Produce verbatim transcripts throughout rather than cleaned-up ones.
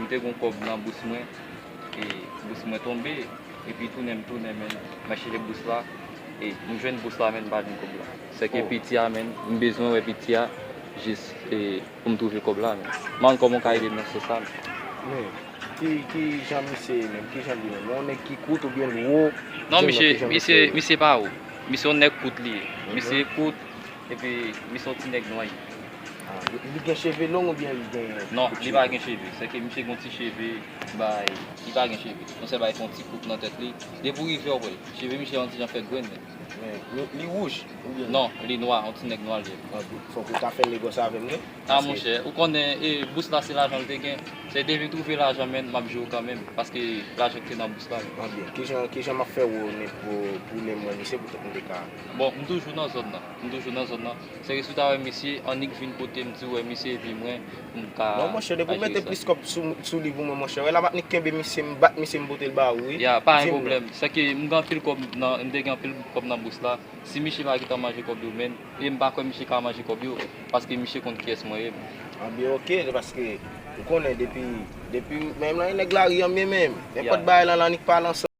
Te gon kòb nan bous mwen, e bous mwen tonbe, epi tounen m tounen, men, m al chèche bous la, e m jwenn bous la, men m pa jwenn kòb la. Sèke piti a, men, m bezwen wè piti a, jis, e, pou m twouve kòb la, men. M pa konn kòman w ka ede m nan sans sa, men. Men, ki, ki jan misye ye menm? Ki jan li menm? Yon nèg ki kout oubyen l wo? Non, misye, misye, misye pa wo. Misye yon nèg kout li ye. Misye kout, epi misye yon ti nèg nwa. Ah, li, li gen cheve long oubyen li gen... Non, li pa gen cheve. Sèke misye gen yon ti cheve, bay, li pa gen cheve. Yon sèl bagay, fè yon ti koup nan tèt li. Depi w rive, w wè l. Cheve misye yon ti jan fè grenn, men. Men, li, li wouj oubyen? Non, li nwa, yon ti nèg nwa li ye. Ah, fòk ou ta fè negòs avè m, non? Ah, monchè, ou konnen, e, bous la se lajan l te gen. Se depi m twouve lajan, men, m ap jwe w kanmenm, paske lajan ki te nan bous la. Ah, byen. Kijan, kijan m ap fè wè w pou, pou lè m wè misye, poutèt m te ka... Bon, m toujou nan zòn nan. M toujou nan zòn nan. Sèke si w ta wè misye, annik vin kote m di w wè misye, epi mwen, m ka... Non, monchè, depi w mete plis kòb sou, sou li pou mwen, monchè, wè la m ap annik kenbe misye, m bat misye, m pote l ba ou, wi. Ya, pa gen pwoblèm. Sèke m gen anpil kòb nan, m te gen anpil kòb nan bous la. Si misye pa gentan manje kòb yo, men, e m pa kwè misye ka manje kòb yo, paske misye konn kiyès mwen ye. Anbyen, oke, se paske ou konnen depi, depi, menm nan nèg lari an, men menm, nenpòt bagay lan, l annik pale ansanm.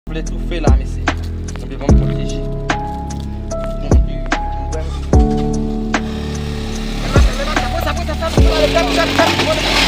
Vle toufe la, mesye. Tanpri, ban m pwoteje. Mon Dieu, ou wè m.